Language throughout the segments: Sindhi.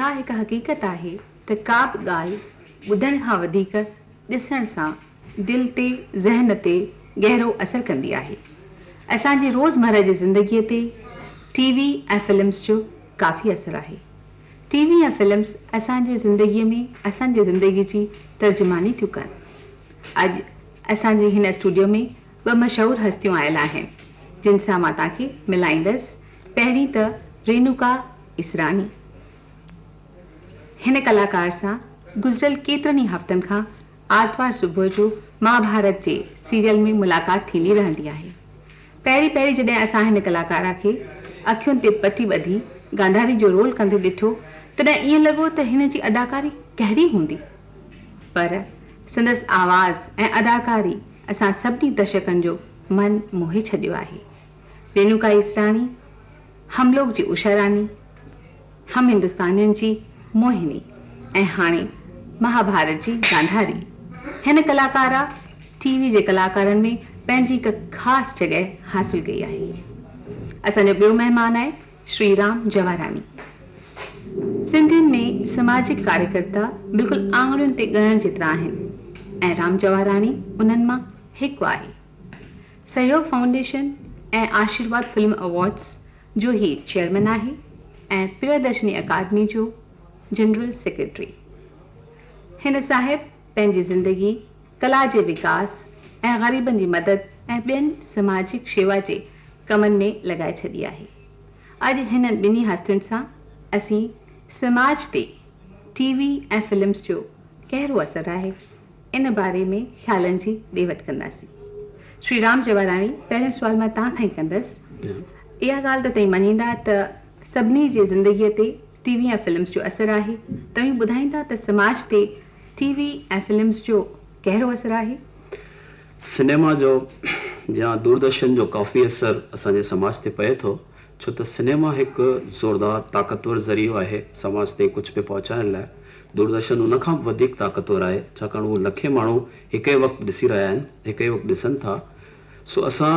اها هڪ حقيقت آهي ته ڪا به ڳالهه ٻڌڻ کان وڌيڪ ڏسڻ سان دل تي ذهن تي گهرو اثر ڪندي آهي. اسان جي روزمره جي زندگيء تي ٽي وي ۽ فلمز جو ڪافي اثر آهي. ٽي وي ۽ فلمز اسان جي زندگيء ۾ اسان جي زندگي جي ترجماني ٿيون ڪن. اڄ اسان جي هن اسٽوڊيو ۾ ٻه مشهور هستيون آيل آهن جن سان مان توهان کي ملائيندس. پهرين ته رينوڪا اسراني. هن ڪلاڪار سان گذريل ڪيترن ئي هفتن کان آرتوار صبح جو مهاڀارت جي سيريل ۾ ملاقات ٿيندي رهندي آهي. پهرين پهرين جڏهن اسان هن ڪلاڪاره کي اکين تي پٽي ٻڌي گانڌاري جو رول ڪندي ڏٺو تڏهن ائين لڳو ته هن جي اداڪاري ڪهڙي هوندي؟ پر سندس آواز ۽ اداڪاري اسان سڀني درشڪن جو من موهي ڇڏيو آهي. رينوڪا ايسراڻي، هم لوگ جي اوشا راني، هم هندستانين جي موهني ۽ هاڻي مهاڀارت جي گانڌاري. هن ڪلاڪارا ٽي وي جي ڪلاڪارن ۾ پنهنجي هڪ خاص جڳهه حاصل ڪئي آهي. اسان جو ٻيو مهمان آهي شري رام جواهراڻي. سنڌين ۾ سماجڪ ڪاريڪرتا بلڪل آڱرين تي ڳڻڻ جيترا آهن ۽ رام جواهراڻي انهن مان هڪ آهي. سهيوگ فائونڊيشن ۽ آشيرواد فلم ايوارڊز جو هي چيئرمين آهي ۽ پريدرشني اڪادمي جو جنرل سيڪريٽري. هن صاحب پنهنجي زندگي ڪلا جي وڪاس ۽ غريبن جي مدد ۽ ٻين سماجڪ شيوا جي ڪمن ۾ لڳائي ڇڏي آهي. اڄ هنن ٻنهي هستين سان اسين سماج تي ٽي وي ۽ فلمز جو ڪهڙو اثر آهي ان باري ۾ خيالن جي ڏي وٺ ڪنداسين. شري رام جواراڻي، پهريون سوال مان توهان کان ئي ڪندس. اها ڳالهه ته توهين مڃيندا ته سڀني جي زندگيء تي ٽي وي ۽ فلمز جو اثر آهي. توهين ٻڌائيندا ته سماج تي ٽي وي ۽ فلمز جو ڪهڙو اثر آهي؟ سئنيما جو يا دوردرشن جو ڪافي اثر اسان جي سماج تي پئي ٿو، ڇو ته سئنيما هڪ زوردار طاقتور ذريعو آهي سماج تائين ڪجهه به پهچائڻ لاء. دوردرشن ان کان به وڌيڪ طاقتور آهي، ڇاڪاڻ اهو لکين ماڻهو هڪ ئي وقت ڏسي رهيا آهن، هڪ ئي وقت ڏسن ٿا. سو اسان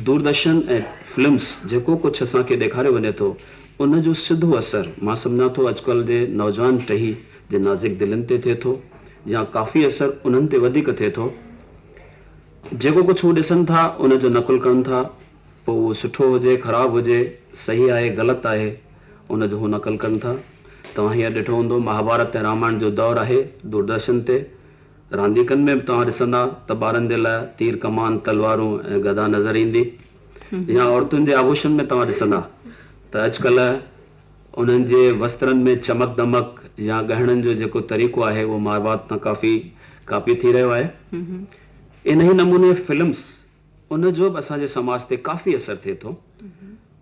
دوردرشن ۽ فلمس جيڪو ڪجهه اسان کي ڏيکاريو وڃي ٿو، ان جو سڌو اثر مان سمجهان ٿو اڄڪلهه جي نوجوان ٽهي جي نازڪ دلين تي ٿئي ٿو يا ڪافي اثر انهن تي وڌيڪ ٿئي ٿو. جيڪو ڪجهه هو ڏسن ٿا، ان جو نقل ڪن ٿا، پوء اهو سٺو هجي، خراب هجي، صحيح آهي، غلط آهي، ان جو هو نقل ڪن ٿا. توهان هينئر ڏٺو هوندو مهاڀارت ۽ رامائڻ جو دور آهي دوردرشن تي. رانديڪن ۾ به توهان ڏسندا ته ٻارن جي لاء تير ڪمان، تلوارون ۽ گدا نظر ايندي. يا عورتن جي آڀوشن ۾ توهان ڏسندا ته اڄڪلهه انهن جي وسترن ۾ چمڪ دمڪ يا ڳهڻن جو جيڪو طريقو آهي اهو مهاڀارت تان ڪافي ڪاپي ٿي رهيو آهي. انهي نموني فلمس ان جو به اسان جي سماج تي ڪافي اثر ٿئي ٿو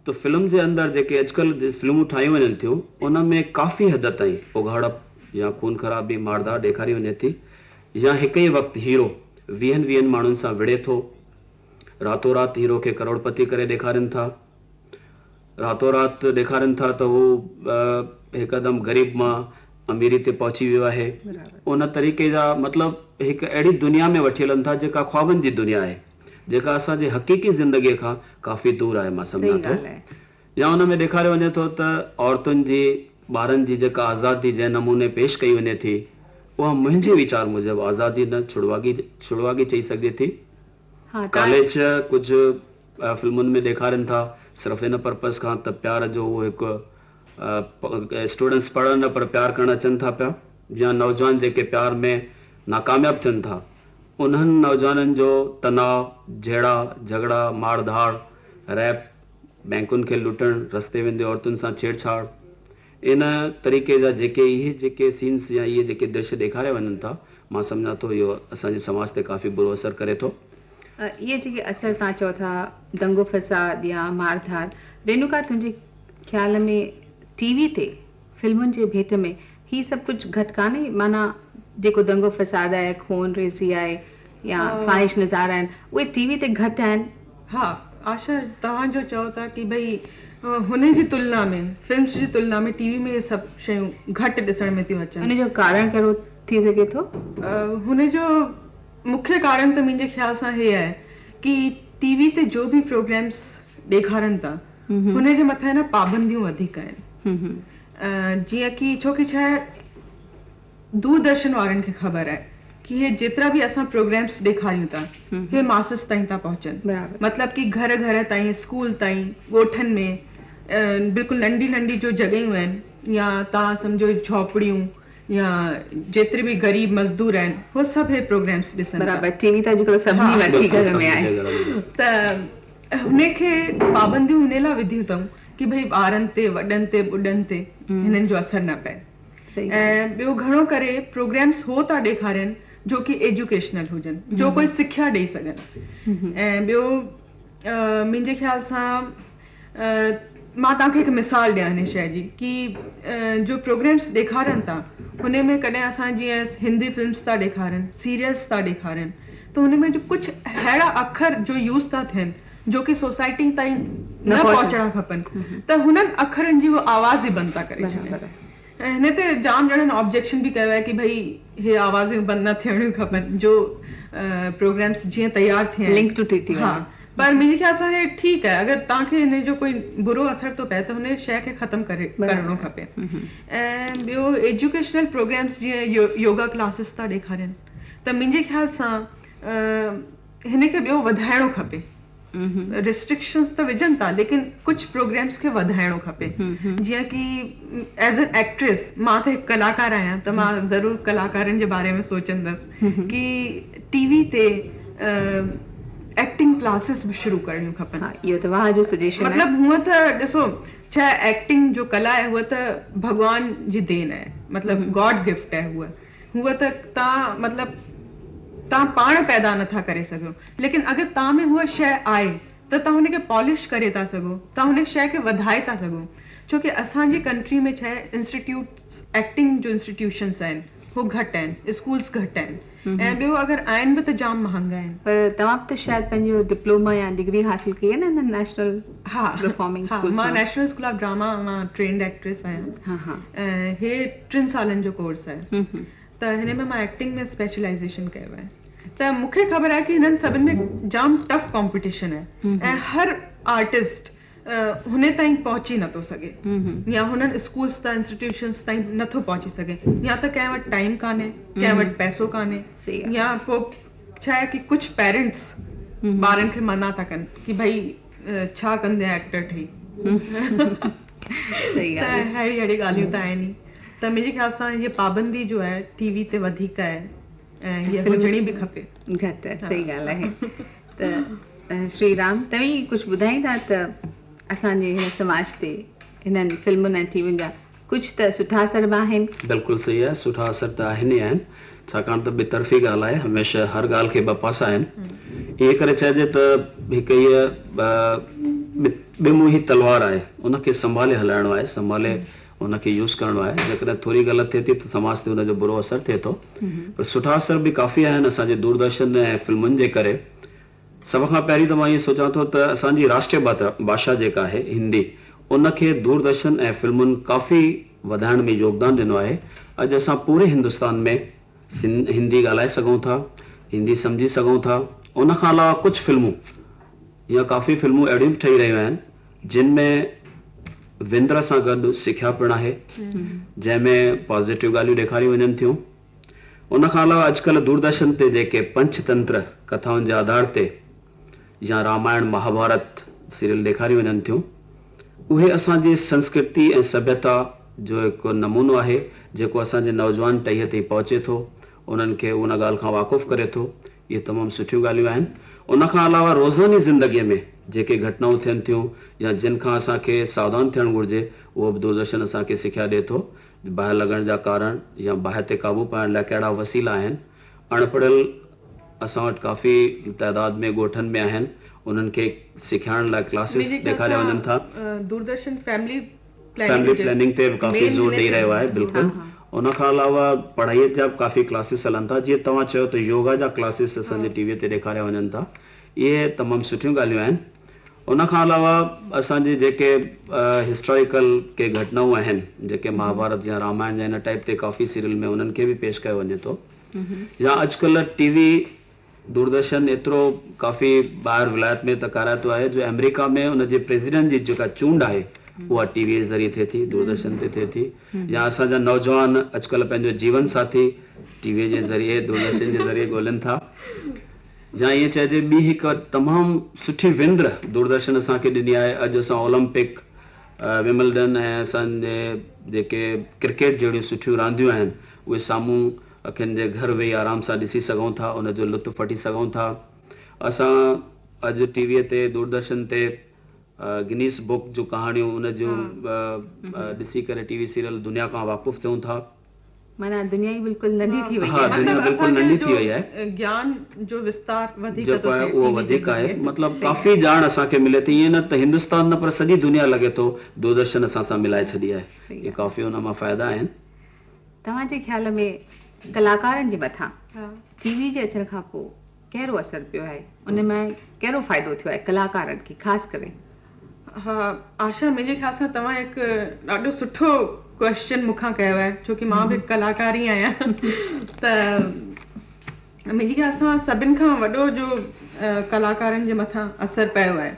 ته فلم جي اندر جيڪي اڄڪلهه فلمون ٺاهيون وڃن ٿيون ان ۾ ڪافي حد تائين اگهاڙپ يا خون خرابي مارڌاڙ ڏيکاري وڃي ٿي يا هڪ ئي وقت هيرو ويهن ويهن ماڻهن سان وڙهي ٿو راتو رات هيرو کي ڪروڙپتي ڪري ڏيکارين ٿا راتو رات ڏيکارين ٿا ته هو هڪدم غريب مان اميري تي پهچي ويو آهي. ان طريقي جا مطلب هڪ اهڙي دنيا ۾ وٺي هلن ٿا جيڪا خوابن جي دنيا آهي جيڪا اسان جي حقيقي زندگي کان ڪافي دور آهي مان سمجهان ٿو يا ان ۾ ڏيکاريو وڃي ٿو ته عورتن جي ٻارن جي جيڪا آزادي جنهن نموني پيش ڪئي وڃي ٿي اها منهنجي ويچار موجب آزادي نه ڇڙواڳي ڇڙواڳي چئي سگهجي ٿي. ڪاليج ڪجهه فلمن ۾ ڏيکارين ٿا صرف ان پرپز کان ته پيار جو اهو هڪ اسٽوڊنٽس پڙهڻ نه پر پيار ڪرڻ اچن ٿا پيا يا نوجوان جيڪي پيار ۾ ناڪامياب ٿين ٿا انهن نوجوانن جو تناء جهيڙا جهڳڙا مار ڌاڙ ريپ بينڪن کي لٽڻ رستي ويندي عورتن سان ڇيڙ ڇاڙ ان طريقي جا جيڪي اهي جيڪي سينس يا اهي جيڪي درشيه ڏيکاريا وڃن ٿا مان سمجهان ٿو اهو اسان جي سماج تي ڪافي برو اثر ڪري ٿو. اهي جيڪي اثر توهان چئو ٿا دنگو فساد يا مار ڌار رينوڪا تنهنجي خيال ۾ ٽي وي تي فلمن جي ڀيٽ ۾ هي سڀ ڪجهه گهٽ ڪانهي معنيٰ جيڪو دنگو فساد آهي خون ريزي آهي يا فاحش نظارا آهن اهي ٽي وي تي گهٽ آهن. ها آشا توهان جو چئو ٿا ڪي ڀئي هن جي تلنا ۾ فلمس جي تلنا ۾ ٽي وي ۾ اهي سڀ شيون گهٽ ڏسڻ ۾ ٿيون اچن. ان جو ڪارڻ ڪهڙو ٿي سگهي ٿو؟ هن جو مکيه ڪارڻ ته منهنجي خيال سان هي آهي ڪي ٽي وي تي جو به پروگرامس ڏيکارن ٿا هن جي مٿان نه پابنديون وڌيڪ آهن. جيئن ڪي ڇو ڪي ڇا آهي دوردرشن وارن کي خبر آهي ڪي هي جيترا به اسان پروگرامس ڏيکاريون ٿا هي ماسز تائين ٿا پهچن مطلب ڪي گهر گهر تائين اسڪول تائين ڳوٺن ۾ بلڪل ننڍي ننڍي جو جڳهيون آهن يا توهان سمجهو جهوپڙيون يا جيتري به غريب مزدور آهن هو سڀ هي پروگرامس ڏسن ٿا. برابر ٽي وي ته اڄڪلهه سڀني وٽ ئي گهر ۾ آهي. ته هن کي پابنديون هن لاء وڌيون اٿئون ڪي ڀئي ٻارن تي وڏن تي ٻڍن تي هنن جو اثر نه پئي ۽ ٻيو گهڻو ڪري پروگرامس هو ٿا ڏيکارين جو ڪي ايجوڪيشنل هجن جو ڪوئي سکيا ڏئي سگهن ۽ ٻيو منهنجي خيال سان مان توهان کي هڪ مثال ڏيان هن شيء جي ڪي جو پروگرامس ڏيکارن ٿا هن ۾ ڪڏهن اسان جيئن هندي فلمس ٿا ڏيکارن سيريلس ٿا ڏيکارن ته هن ۾ جو ڪجهه اهڙا اکر جو يوز ٿا ٿين جو ڪي سوسائٽي تائين نه پهچڻا کپن ته هنن اکرن جي هو آواز ئي بند ٿا ڪري ڇڏين ۽ هن تي جام ڄڻن آبجيڪشن به ڪيو آهي ڪي ڀئي هي آوازون بند نه ٿيڻيون کپن جو پروگرامس جيئن تيار ٿيا آهن لنڪ ٽٽي ٿي ها وڃي. پر منهنجي خيال سان هي ٺيڪ آهي اگر توهان کي هن جو ڪوئي برو اثر ٿو پئي ته هن شيء کي ختم ڪري ڪرڻو کپي ۽ ٻيو ايجوڪيشنل پروگرامس جيئن يوگا ڪلاسز ٿا ڏيکارين ته منهنجي خيال سان هن کي ٻيو وڌائڻو کپي. ريسٽرڪشنز ته وجهن ٿا ليڪن ڪجهه پروگرامس کي وڌائڻو کپي جيئن ڪي ايز اين ايڪٽريس مان ته هڪ ڪلاڪار آهيان ته مان ضرور ڪلاڪارن جي باري ۾ سوچندس ڪي ٽي وي تي ايڪٽنگ ڪلاسز به شروع ڪرڻيون کپن. ها اهو ته واهه جو سجيشن آهي. مطلب هونء ته ڏسو ڇا ايڪٽنگ جو ڪلا آهي هوء ته ڀڳوان جي دين آهي مطلب گاڊ گفٽ آهي هوء هونء ته توهان مطلب توهان پاڻ پيدا نٿا ڪري سگهو ليڪن اگر توهان ۾ هوء شيء آهي ته توهان هن کي پالش ڪري ٿا سگهو توهان هن شيء کي وڌائي ٿا سگهو ڇو ڪي اسان جي ڪنٽري ۾ ڇا آهي انسٽيٽيوٽس ايڪٽنگ جو انسٽيٽيوشنس آهن هو گهٽ آهن اسڪولس گهٽ آهن ۽ ٻيو اگر آهن به ته جام مهانگا آهن. پر توهان به ته شايد پنهنجو ڊپلوما يا ڊگري حاصل ڪئي آهي نه هنن نيشنل ها پرفارمنگ ها اسڪولس مان مان. نيشنل اسڪول آف ڊراما مان ٽرينڊ ايڪٽريس آهيان ها ها. ۽ هي ٽن سالن جو ڪورس آهي ته هن ۾ مان ايڪٽنگ ۾ اسپيشلائيزيشن ڪيو آهي ته مون کي خبر آهي ڪي هنن سڀن ۾ جام ٽف ڪامپيٽيشن آهي ۽ هر آرٽسٽ هن تائين پهچي نٿو سگهي يا هنن اسڪولس تائين انسٽيٽيوشنس تائين نٿو پهچي سگهي يا ته ڪنهن وٽ ٽائيم ڪانهي ڪنهن وٽ پئسو ڪانهي يا پوء ڇا آهي ڪي ڪجهه پيرنٽس ٻارن کي منع ٿا ڪن ڪي ڀئي ڇا ڪندين ايڪٽر ٺهي صحيح ته اهڙي اهڙي ڳالهيون ته آهن ئي ته منهنجي خيال سان هيء پابندي جو آهي ٽي وي تي وڌيڪ آهي ۽ هيء هجڻي به کپي. گهٽ آهي صحيح ڳالهه آهي ته شري رام توهين ڪجهه ٻڌائيندا ته اسان جي هن سماج تي هنن فلمن ۽ ٽي وين جا ڪجهه ته سٺا اثر به آهن. بلڪل صحيح آهي سٺا اثر ته آهن ئي آهن ڇاڪاڻ ته ٻه طرفي ڳالهه آهي هميشه هر ڳالهه کي ٻه پاسا آهن ائين ڪري چئجي ته هڪ هيء ٻه منهي تلوار آهي ان کي سنڀالي هلائڻو آهي سنڀالي ان کي يوز ڪرڻو آهي جيڪڏهن ٿوري غلط ٿئي ٿي ته سماج تي ان جو برو اثر ٿئي ٿو پر سٺا اثر به ڪافي آهن اسان جي دوردرشن ۽ فلمن جي ڪري سڀ کان پهرين ته مان ائين سوچان ٿو ته اسان جي راشٽريه ڀاشا جيڪا آهي هندي ان کي دوردرشن ۽ فلمن ڪافي وڌائڻ ۾ يوگدان ڏنو آهي اڄ اسان پوري هندستان ۾ هندي ڳالهائي سگهون ٿا هندي سمجهي سگهون ٿا ان کان علاوه ڪجهه فلمون يا ڪافي فلمون اهڙيون به ٺهي رهيون آهن جن ۾ وندر سان گڏ سکيا پڻ آهي جنهن ۾ پازيٽو ڳالهيون ڏيکاريون وڃن ٿيون. ان کان علاوه اڄڪلهه دوردرشن تي جيڪي پنچ تنتر ڪٿائن جي آڌار تي يا رامائڻ مهاڀارت سيريل ڏيکاريون وڃن ٿيون اهي اسان جي سنسڪرتي ۽ سڀيتا جو هڪ نمونو آهي جيڪو اسان جي نوجوان ٽهيء تائين پهچي ٿو انهن کي ان ڳالهه کان واقف ڪري ٿو اهي تمام سٺيون ڳالهيون آهن. ان کان علاوه روزاني زندگيء ۾ جيڪي گهٽنائون ٿين ٿيون يا جن کان اسان کي ساوڌان ٿيڻ گهرجي اهو به دوردرشن اسان کي سکيا ڏئي ٿو. باهه لڳڻ جا ڪارڻ يا باهه تي قابو پائڻ لاء ڪهڙا وسيلا آهن. اڻ پڙهيل اسان وٽ ڪافي تعداد ۾ ڳوٺن ۾ آهن انهن کي سکيائڻ لاء ڪلاسز منهنجي خيال ڏيکاريا وڃن ٿا. سان دوردرشن فيملي فيملي پلاننگ تي به ڪافي زور ڏئي رهيو آهي بلڪل ان کان علاوه پڙهائي جا به ڪافي ڪلاسز هلن ٿا جيئن توهان چيو ته يوگا جا ڪلاسز اسان جي ٽي وي تي ڏيکاريا وڃن ٿا اهي تمام سٺيون ڳالهيون آهن ان کان علاوه اسان جي جيڪي هسٽاريڪل ڪي گهٽنائون آهن جيڪي مهاڀارت يا رامائڻ يا ان ٽائپ تي ڪافي سيريل ۾ انهن کي به پيش ڪيو وڃي ٿو يا اڄڪلهه ٽي وي دوردرشن ايترو ڪافي ٻاهر ولايت ۾ ته ڪارائتو آهي جو آمريڪا ۾ ان جي پريزيڊنٽ جي جيڪا چونڊ آهي اها ٽي وي ذريعي ٿئي ٿي، دوردرشن تي ٿئي ٿي، يا اسان جا نوجوان اڄڪلهه پنهنجو جيون ساٿي ٽي وي جي ذريعي، دوردرشن جي ذريعي ڳولين ٿا. يا ائين چئجي ٻي هڪ تمام سٺي وندر دوردرشن اسان کي ڏني آهي. اڄ اسان اولمپڪ، ومبلڊن ۽ اسان جي جيڪي ڪرڪيٽ جهڙيون سٺيون رانديون آهن اهي سامهون اکين جي گهر ويهي آرام سان ڏسي سگهون ٿا، ان جو لطف وٺي سگهون ٿا. اسان اڄ ٽي وي تي، دوردرشن تي گنيس بڪ جون ڪهاڻيون ان جون ڏسي ڪري ٽي وي سيريل دنيا کان واقف ٿيون ٿا. معنيٰ دنيا ئي بلڪل ننڍي ٿي وئي آهي. دنيا بلڪل ننڍي ٿي وئي آهي. گيان جو وستار وڌيڪ جيڪو آهي اهو وڌيڪ آهي، مطلب ڪافي ڄاڻ اسان کي ملي ٿي، ائين نه ته هندستان نه پر سڄي دنيا لڳي ٿو دوردرشن اسان سان ملائي ڇڏي آهي. اهي ڪافي ان مان فائدا آهن. توهان جي خيال ۾ ڪلاڪارن جي مٿان ٽي وي جي اچڻ کان پوء ڪهڙو اثر پيو آهي، ان ۾ ڪهڙو فائدو ٿيو آهي ڪلاڪارن کي خاص ڪري؟ ها آشا، منهنجي خيال سان توهان هڪ ڏاڍو سٺو ڪويسچن مون کان ڪيو آهي، ڇو ڪي مان به هڪ ڪلاڪار ئي آهيان. ته منهنجي خيال سان سڀن کان وڏو جو ڪلاڪارن جي مٿان اثر پيو آهي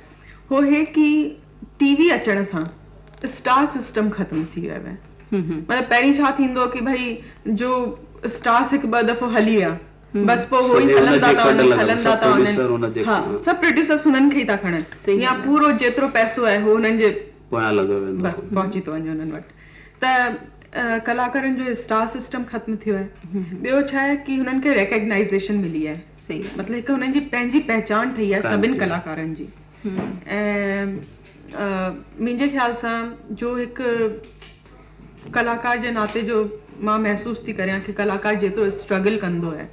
هو هي ڪي ٽي وي اچڻ سان اسٽار سسٽم ختم ٿي ويو آهي. مطلب پهرين ڇا ٿيندو ڪي ڀئي جو اسٽارس هڪ ٻه دفعو هلي ويا، بس پوء هو ئي هلندا ٿا وڃن، هلندا ٿا وڃن. ها، سڀ پروڊيوسرس هنن کي ئي ٿا کڻن، يا پورو جيترو پئسو آهي هو هنن جي پويان لڳو ويندو، بس پهچي ٿو وڃي هنن وٽ. ته ڪلاڪارن جو اسٽار سسٽم ختم ٿيو آهي. ٻيو ڇا آهي ڪي هنن کي ريڪگنائيزيشن ملي آهي، مطلب هڪ هنن جي پنهنجي پهچان ٺهي آهي سڀن ڪلاڪارن جي. ۽ منهنجي خيال سان جو هڪ ڪلاڪار جي ناتي جو مان محسوس ٿي ڪريان ڪي ڪلاڪار جيترو اسٽرگل ڪندو آهي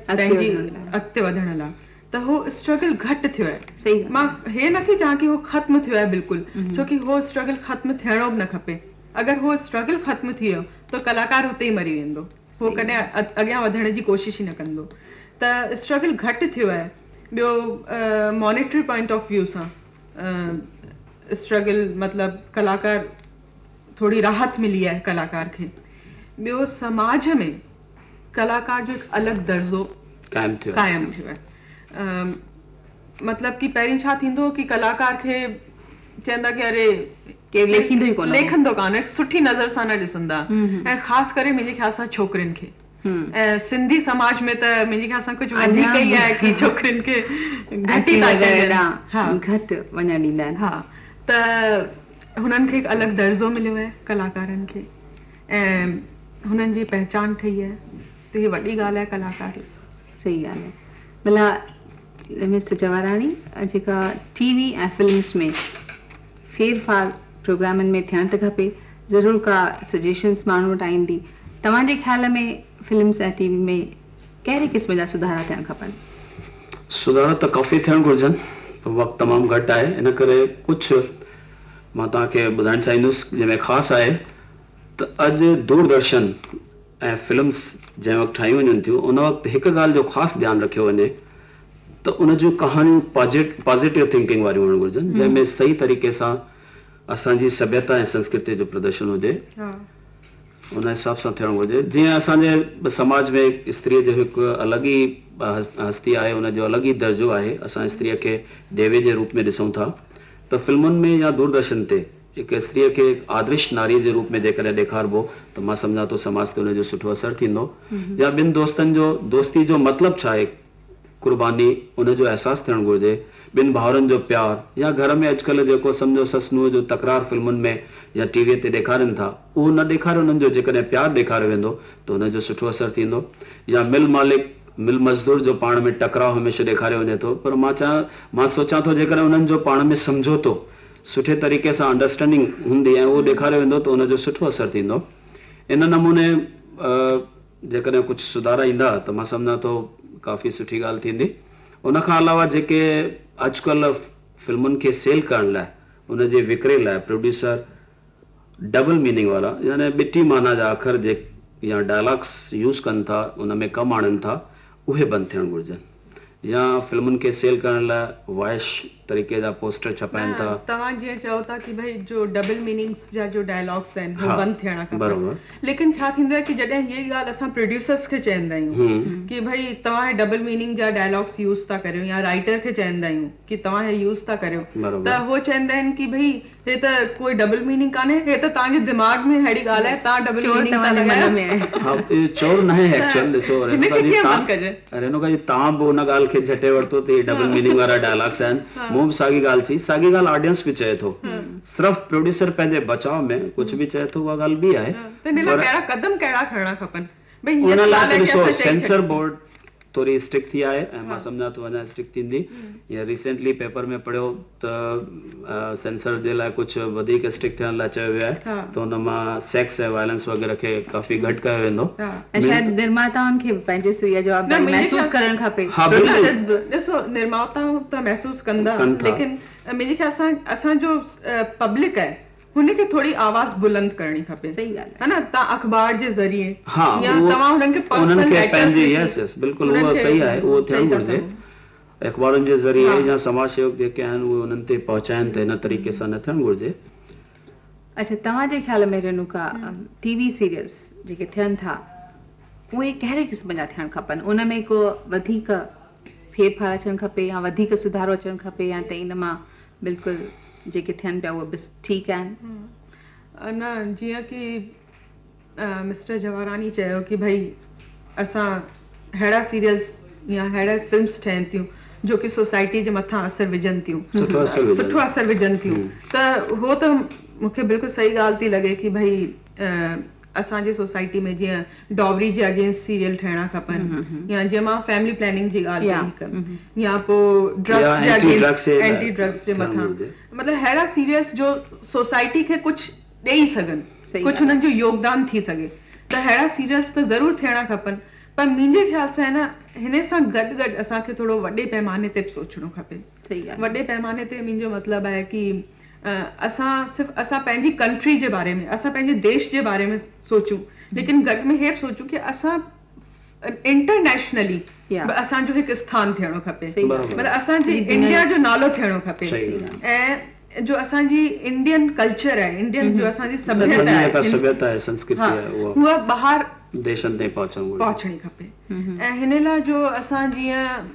پنهنجي اڳتي وڌڻ لاء، ته هو اسٽرگل گهٽ ٿيو آهي. مان هي نٿي چوان ڪي هو ختم ٿيو آهي بلڪل، ڇو ڪي هو اسٽرگل ختم ٿيڻو به نه کپي. اگر هو اسٽرگل ختم ٿي ويو ته ڪلاڪار هتي ئي مري ويندو، هو ڪڏهن اڳيان وڌڻ جي ڪوشش ئي نه ڪندو. ته اسٽرگل گهٽ ٿيو آهي. ٻيو مانيٽري پوائنٽ آف ويو سان اسٽرگل، مطلب ڪلاڪار ٿوري راحت ملي آهي ڪلاڪار کي. ٻيو سماج ۾ ڪلاڪار جو هڪ الڳ درجو قائم ٿيو قائم ٿيو آهي. مطلب ڪي پهرين ڇا ٿيندو هو ڪي ڪلاڪار کي چوندا ڪي اري ڪير ليکيندو ئي ڪونه هو، ليکندو ڪانه، سٺي نظر سان نه ڏسندا، ۽ خاص ڪري منهنجي خيال سان ڇوڪرين کي. ۽ سنڌي سماج ۾ ته منهنجي خيال سان ڪجهه وڌيڪ ئي آهي ڪي ڇوڪرين کي گهٽ ئي ٿا چئجن، ها گهٽ وڃڻ ڏيندا آهن. ها، ته هنن کي هڪ الڳ درجو مليو آهي ڪلاڪارن کي، ۽ هنن جي پهچان ٺهي آهي، ته هي وڏي ڳالهه آهي ڪلاڪار لاء. صحيح ڳالهه آهي. ڀلا مسٽر جواراڻي، جيڪا ٽي وي ۽ فلمس ۾ ڦير ڦار پروگرامن ۾ ٿيڻ ته کپي، ضرور ڪا سجيشنس ماڻهن وٽان ايندي، توهان جي خيال ۾ فلمس ۽ ٽي وي ۾ ڪهڙي قسم جا سڌارا ٿيڻ کپن؟ سڌارا ته ڪافي ٿيڻ گهرجن پر وقت تمام گهٽ آهي، ان ڪري ڪجهه مان توهان کي ٻڌائڻ چاهيندس، جنهن ۾ خاص آهي ته اڄ دوردرشن ۽ فلمس جنهن وقت ٺاهيون وڃن ٿيون ان وقت هڪ ڳالهه جو خاص ڌيان رکيو وڃي ته ان جون ڪهاڻيون پازيٽو ٿنڪنگ واريون هئڻ گهرجن، جنهن ۾ صحيح طريقي سان اسان جي سڀيتا ۽ سنسڪرتي جو پردرشن هجي، ان حساب سان ٿيڻ گهرجي. جيئن اسان جي سماج ۾ استريء جو هڪ الڳ ئي هستي آهي، ان جو الڳ ئي درجو آهي، اسان استريء کي ديوي جي روپ ۾ ڏسون ٿا ته فلمن ۾ يا دوردرشن تي هڪ استريء کي هڪ آدرش ناريء جي روپ ۾ جيڪڏهن ڏيکاربو ته مان سمجهان ٿو سماج تي ان جو سٺو اثر ٿيندو. يا ٻن دوستن جو دوستي جو مطلب ڇا آهي، قرباني، ان جو احساس ٿيڻ گهرجي. ٻن ڀائرن جو پيار يا گهر ۾ اڄڪلهه جيڪو سمجهو سس نونهن جو تڪرار فلمن ۾ يا ٽي ويء تي ڏيکارين ٿا، اهو نه ڏيکاري انهن جو جيڪڏهن پيار ڏيکاريو ويندو ته ان جو سٺو اثر ٿيندو. يا مل مالڪ، مل مزدور جو پاڻ ۾ ٽڪراء هميشه ڏيکاريو وڃي ٿو پر مان چاهيان مان سوچان ٿو جيڪڏهن انهن جو پاڻ ۾ سمجهوتو سٺي طريقي سان انڊرسٽينڊنگ هوندي ۽ اهو ڏيکاريو ويندو ته ان جو سٺو اثر ٿيندو. ان نموني جيڪڏهن ڪجهه سڌارا ايندا ته مان سمجهان ٿو ڪافي سٺي ڳالهه ٿيندي. ان کان علاوه جيڪي اڄڪلهه فلمن کي سيل ڪرڻ لاء ان جي وڪري لاء پروڊيوسر ڊبل ميننگ وارا يعني ٻٽي معنيٰ جا اکر جي يا ڊائلاگس يوز ڪن ٿا ان ۾ ڪم آڻين ٿا اهي بند ٿيڻ گهرجن. يا فلمن کي سيل ڪرڻ لاء وائش طريقي جا پوسٽر ڇپائن ٿا. توهان جيئن چئو ٿا ڪي ڀئي جو ڊبل ميننگس جا جو ڊائلاگس آهن هو بند ٿيڻا کپن، ليڪن ڇا ٿيندو آهي ڪي جڏهن هيء ڳالهه اسان پروڊيوسرس کي چوندا آهيون ڪي ڀئي توهان هي ڊبل ميننگ جا ڊائلاگس يوز ٿا ڪريو يا رائيٽر کي چوندا آهيون ڪي توهان هي يوز ٿا ڪريو ته هو چوندا آهن ڪي ڀئي هي ته ڪوئي ڊبل ميننگ ڪانهي، هي ته توهان جي دماغ ۾ ههڙي ڳالهه آهي، توهان ڊبل ميننگ ٿا لڳايو. ها اهو چور ناهي ايڪچوئل ڏسو رينوڪا جي تان رينوڪا جي توهان به ان ڳالهه کي جهٽي ورتو ته هي ڊبل ميننگ وارا ڊائلاگس آهن، مون به ساڳي ڳالهه چئي، ساڳي ڳالهه آڊينس به چئي ٿو، صرف پروڊيوسر پنهنجي بچاء ۾ ڪجهه به چئي ٿو اها ڳالهه ٻي آهي. ته ان لاء ڪهڙا قدم ڪهڙا کڻڻا کپن ڀئي هيء ان ته لاء ڳالهه ته آهي ڪي ڏسو اسان چئي سينسر ڇڏيوسين. بورڊ ٿوري اسٽرڪ ٿي آهي ۽ مان سمجهان ٿو اڃا اسٽرڪ ٿيندي. هينئر ريسينٽلي پيپر ۾ پڙهيو ته سينسر جي لاء ڪجهه وڌيڪ اسٽرڪ ٿيڻ لاء چيو ويو آهي ته ان مان سيڪس ۽ وائلنس وغيره کي ڪافي گهٽ ڪيو ويندو. ۽ شايد نرماتائن کي به پنهنجي سر اها جوابداري محسوس ڪرڻ کپي. ها بلڪل. ڏسو نرماتائون ته محسوس ڪندا ليڪن منهنجي خيال سان اسان جو پبلڪ آهي هن کي ٿوري آواز بلند ڪرڻي کپي صحيح ڳالهه ها نه تان اخبار جي ذريعي ها يا توهان هنن کي انهن پرسنل کي ليٽرس پنهنجي لکي يس يس بلڪل انهن اهو کي صحيح آهي اهو ٿيڻ چئي ٿا گهرجي سگهو اخبارن جي ذريعي ها يا سماج سيوڪ جيڪي آهن اهي انهن تي پهچائن ته هن طريقي سان نه ٿيڻ گهرجي. اڇا توهان جي خيال ۾ رينوڪا ٽي وي سيريلس جيڪي ٿين ٿا اهي ڪهڙي قسم جا ٿيڻ کپن ان ۾ ڪو وڌيڪ ڦير ڦار اچڻ کپي يا وڌيڪ سڌارو اچڻ کپي يا ته ان مان بلڪل جيڪي ٿين پيا اهي بس ٺيڪ آهن. نه جيئن ڪي مسٽر جواهراني چيو ڪي ڀئي اسان ههڙا سيريلس يا ههڙا فلمس ٺهن ٿيون جو ڪي سوسائٽي جي مٿان اثر وجهن ٿيون سٺو اثر وجهن ٿيون ته هو ته مون کي بلڪل صحيح ڳالهه ٿي لڳي ڪي ڀئي اسان جي سوسائٽي ۾ جيئن ڊاوري جي اگينسٽ سيريل ٺهڻا کپن يا جيئن مان فيملي پلاننگ جي ڳالهه ڪئي هڪ يا پو ڊرگس جي اگينسٽ اينٽي ڊرگس جي مٿان مطلب اهڙا سيريلس جو سوسائٽي کي ڪجهه ڏيئي سگهن ڪجهه انهن جو يوگدان ٿي سگهي ته اهڙا سيريلس ته ضرور ٿيڻا کپن پر منهنجي خيال سان نه هن سان گڏ گڏ اسان کي ٿورو وڏي پيماني تي به سوچڻو کپي وڏي پيماني تي منهنجو مطلب آهي ڪي اسان صرف اسان پنهنجي ڪنٽري جي باري ۾ اسان پنهنجي ديش جي باري ۾ سوچون ليڪن گڏ ۾ هي به سوچون ڪي اسان انٽرنيشنلي به اسان جو هڪ اسٿان ٿيڻو کپي مطلب اسان جي انڊيا جو نالو ٿيڻو کپي ۽ جو اسان جي انڊين ڪلچر آهي انڊين جو اسان جي سڀيتا آهي سڀيتا آهي سنسڪرتي آهي اها ٻاهر ديشن تائين پهچڻ پهچڻي کپي ۽ هن لاء جو اسان جيئن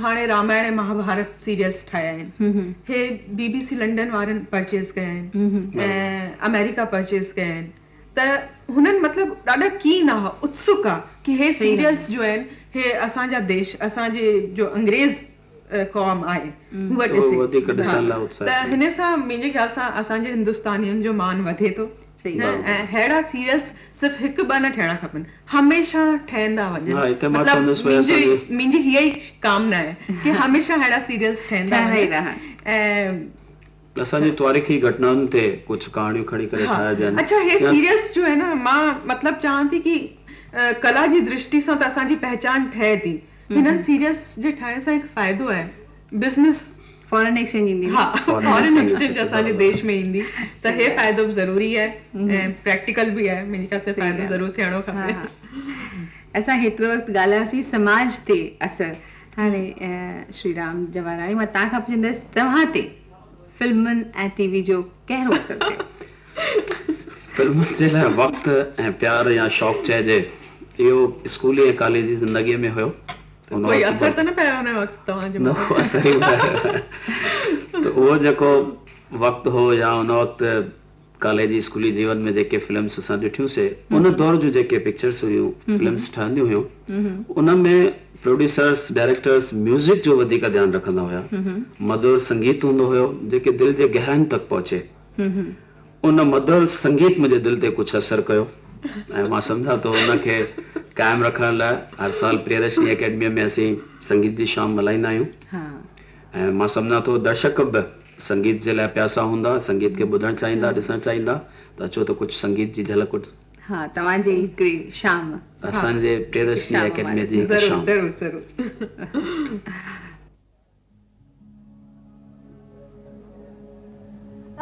هاڻي رامائڻ ۽ مهاڀارت سيريلز ٺاهيا آهن. هي بي بي سي لنڊن وارن پرچيز ڪيا آهن ۽ آمريڪا پرچيز ڪيا آهن ته هنن مطلب ڏاڍا ڪين آ اتسڪ آ ڪي هي سيريلز جو آهن هي اسان جا ديش اسان جي جو انگريز قوم آهي هوء ڏسي ته هن سان منهنجي خيال سان اسان جي هندستانين جو مان وڌي ٿو. ۽ اهڙا سيريلز صرف هڪ ٻه نه ٺهڻا کپن هميشه ٺهندا وڃن مطلب منهنجي هيء ئي ڪامنا آهي ڪي هميشه اهڙا سيريلز ٺهندا وڃن ۽ اسان جي تواريخي گهٽنائن تي ڪجهه ڪهاڻيون کڻي ڪري ٺاهجن. اڇا هي سيريلز جو آهي نه مان مطلب چوان ٿي ڪي ڪلا جي درشٽي سان ته اسان جي پهچان ٺهي ٿي هنن سيريلز جي ٺاهڻ سان هڪ فائدو آهي بزنس فارن ايڪسچينج ايندي ها فارن ايڪسچينج اسان جي ديش ۾ ايندي ته هي فائدو به ضروري آهي ۽ پريڪٽيڪل به آهي منهنجي خيال سان فائدو ضرور ٿيڻو کپي. اسان هيترو وقت ڳالهايوسين سماج تي اثر هاڻي شري رام جواهراڻي مان توهان کان پڇندس توهان تي فلمن ۽ ٽي وي جو ڪهڙو اثر پيو؟ فلمن جي لاء وقت ۽ پيار يا شوق چئجي اهو اسڪولي ۽ ڪاليجي زندگيء ۾ هيو. ڪوئي اثر ته نه پيو ان وقت توهان جي مٿان؟ نه اثر ئي پيو ته اهو جيڪو وقت هو يا ان وقت ڪاليجي اسڪولي جيون ۾ جيڪي فلمس اسان ڏٺيون سي ان دور جون جيڪي پڪچرس هيون فلمس ٺهنديون هيون ان ۾ پروڊيوسرس ڊائريڪٽرس ميوزڪ جو وڌيڪ ڌيان رکندا هيا مڌر سنگيت هوندو هيو جيڪي دل جي گهراين تڪ پهچي ان مڌر سنگيت منهنجي دل تي ڪجهه اثر ڪيو ۽ مان سمجهان ٿو ان کي قائم رکڻ لاء هر سال پريدرشني اڪيڊميء ۾ اسين سنگيت جي شام ملهائيندا آهيون ۽ مان سمجهان ٿو درشڪ به سنگيت جي لاء پياسا هوندا، سنگيت کي ٻڌڻ چاهيندا، ڏسڻ چاهيندا ته اچو ته ڪجهه سنگيت جي جهلڪ. ها توهان جي هڪڙي شام. اسان جي پريدرشني اڪيڊميء جي هڪ شام. ضرور ضرور ضرور.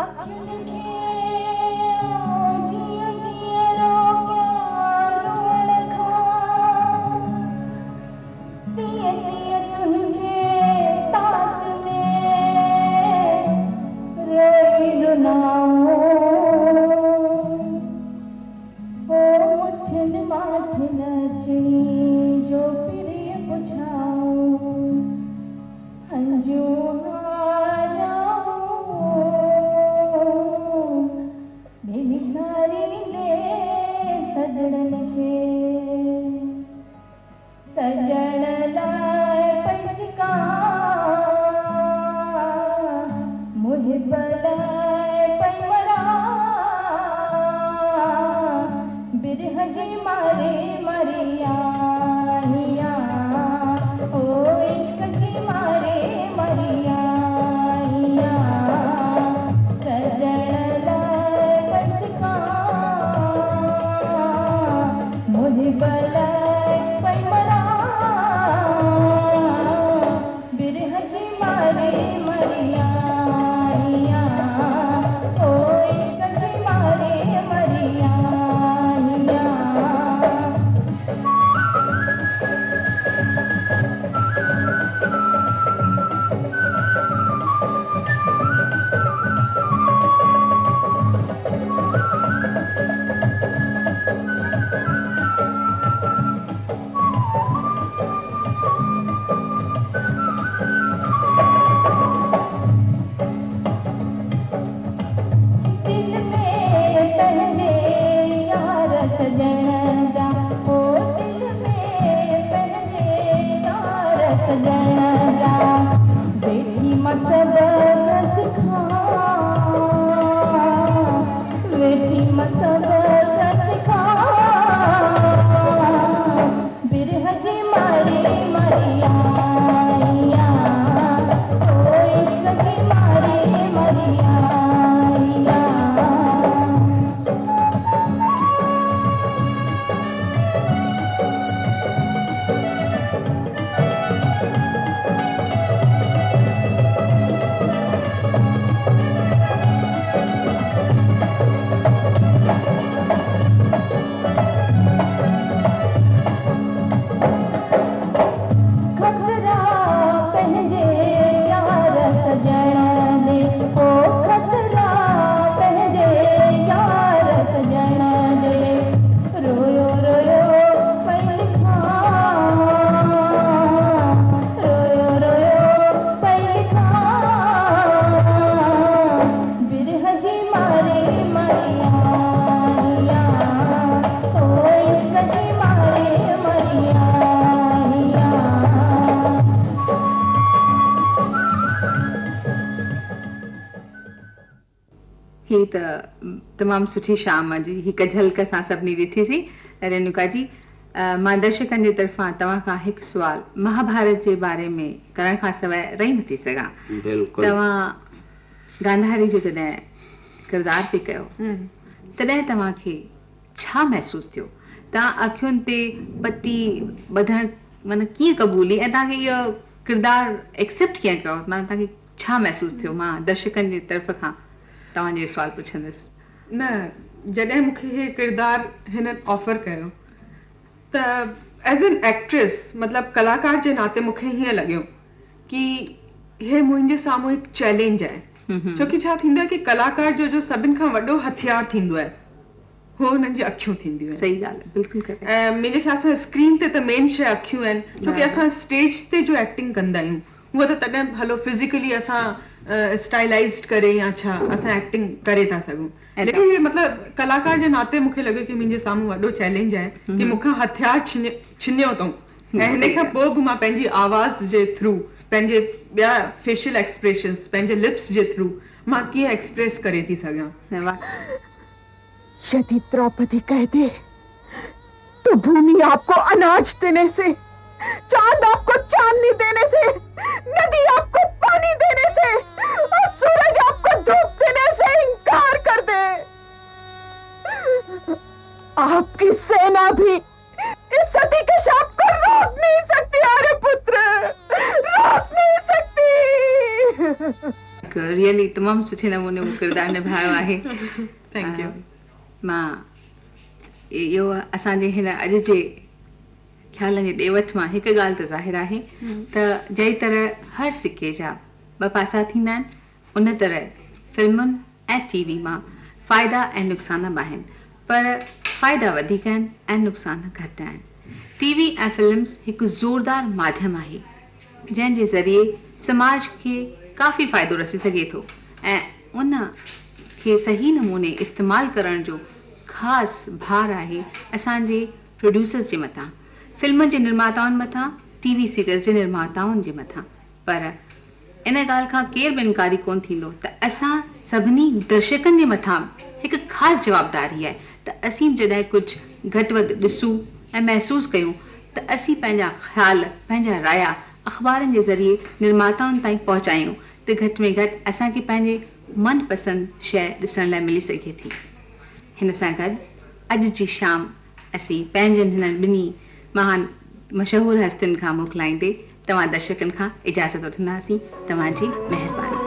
اکين کي آ جيئن جيئن روڪيان روئڻ کان تيئن تيئن تنهنجي. هنجون هاريائون، بي وساريندي سڄڻن کي. سڄڻ لاءِ پئي سڪان، محب لاءِ پئي مران، برهه جي ماري مري آهيان، او عشق جي ماري مري آهيان، سڄڻ لاءِ پئي سڪان، محب لاءِ پئي مران، برهه جي ماري مري آهيان، او عشق جي ماري مري آهيان. دل ۾ پنهنجي يار سڄڻ جا، او دل ۾ پنهنجي يار سڄڻ جا، ويٺي مان سبق سکان، ويٺي مان سبق سکان، برهه جي ماري مري آهيان، او عشق جي ماري مري آهيان. خطرا پنهنجي يار سڄڻ جي، او خطرا پنهنجي يار سڄڻ جي، رويو رويو پئي لکان، رويو رويو پئي لکان، برهه جي ماري مري آهيان، او عشق جي ماري مري آهيان. هي ته تمام سٺي شام جي هڪ جهلڪ اسان سڀني ڏٺيسين. رينوڪا جي، مان درشڪن جي طرفان توهان کان هڪ سوال مهاڀارت جي باري ۾ ڪرڻ کان سواءِ رهي نٿي سگهان. بلڪل. توهان گانڌاري جو جڏهن ڪردار پئي ڪيو تڏهن توهان کي ڇا محسوس ٿيو؟ توهان اکين تي پٽي ٻڌڻ معنيٰ ڪيئن قبولي ۽ توهان کي اهو ڪردار ايڪسيپٽ ڪيئن ڪيو؟ معنيٰ توهان کي ڇا محسوس ٿيو؟ مان درشڪن جي طرف کان توهان جو سوال پڇندس. نه، جڏهن مون کي هي ڪردار هنن آفر ڪيو ته ايز اين ايڪٽريس، مطلب ڪلاڪار جي ناتي مون کي هيئن لڳيو ڪه هي منهنجي سامهون هڪ چئلينج آهي، ڇو ڪه ڇا ٿيندو آهي ڪه ڪلاڪار جو جو سڀني کان وڏو هٿيار ٿيندو آهي هو هنن جي اکيون ٿينديون آهن. صحيح ڳالهه آهي، بلڪل ڪريڪٽ. ۽ منهنجي خيال سان اسڪرين تي ته مين شيءِ اکيون آهن، ڇو ڪه اسان اسٽيج تي جو ايڪٽنگ ڪندا آهيون هونئن ته تڏهن هلو فزيڪلي اسان اسٽائلائزڊ ڪري يا ڇا اسان ايڪٽنگ ڪري ٿا سگهون، ليڪن هي مطلب ڪلاڪار جي ناتي مون کي لڳيو ڪه منهنجي سامهون وڏو چئلينج آهي ڪه مون کان هٿيار ڇنيو اٿئون ۽ هن کان پوءِ به مان پنهنجي آواز جي ٿرو، پنهنجي ٻيا فيشل ايڪسپريشنس، پنهنجي لپس جي ٿرو مان ڪيئن ايڪسپريس ڪري ٿي سگهان. यदि द्रौपदी कह दे तो भूमि आपको अनाज देने से, चांद आपको चांदनी देने से, नदी आपको पानी देने से और सूरज आपको धूप देने से इनकार कर दे। आपकी सेना भी इस सती के शाप को रोक नहीं सकती आर्यपुत्र, रोक नहीं सकती। रियली तमाम सुठे नमूने उहो किरदारु निभायो आहे। Thank you. मां इहो असांजे हिन अॼु जे ख़्यालनि जे ॾे वठ मां हिकु ॻाल्हि त ज़ाहिर आहे त जंहिं तरह हर सिके जा ॿ पासा थींदा आहिनि, उन तरह फिल्मुनि ऐं टीवी मां फ़ाइदा ऐं नुक़सान बि आहिनि, पर फ़ाइदा वधीक आहिनि ऐं नुक़सान घटि आहिनि। टीवी ऐं फिल्म्स हिकु ज़ोरदार माध्यम आहे जंहिंजे ज़रिए سماج کي ڪافي فائدو رسي سگهي ٿو ۽ ان کي صحيح نموني استعمال ڪرڻ جو خاص ڀار آهي اسان جي پروڊيوسرز جي مٿان، فلمن جي نرماتائن مٿان، ٽي وي سيريلز جي نرماتائن جي مٿان پر ان ڳالهه کان ڪير به انڪاري ڪونه ٿيندو ته اسان سڀني درشڪن جي مٿان به هڪ خاص جوابداري آهي ته اسين به جڏهن ڪجهه گهٽ وڌ ڏسون ۽ محسوس ڪيون ته اسين پنهنجا خيال، پنهنجا رايا اخبارن جي ذريعي نرماتائن تائين پهچايون ته گهٽ ۾ گهٽ اسان کي پنهنجي من پسند شيء ڏسڻ لاء ملي سگهي ٿي. هن سان گڏ اڄ جي شام اسين پنهنجن هنن ٻنهي مهان مشهور هستين کان موڪلائيندي توهان درشڪن کان اجازت وٺنداسين. توهان جي مهرباني.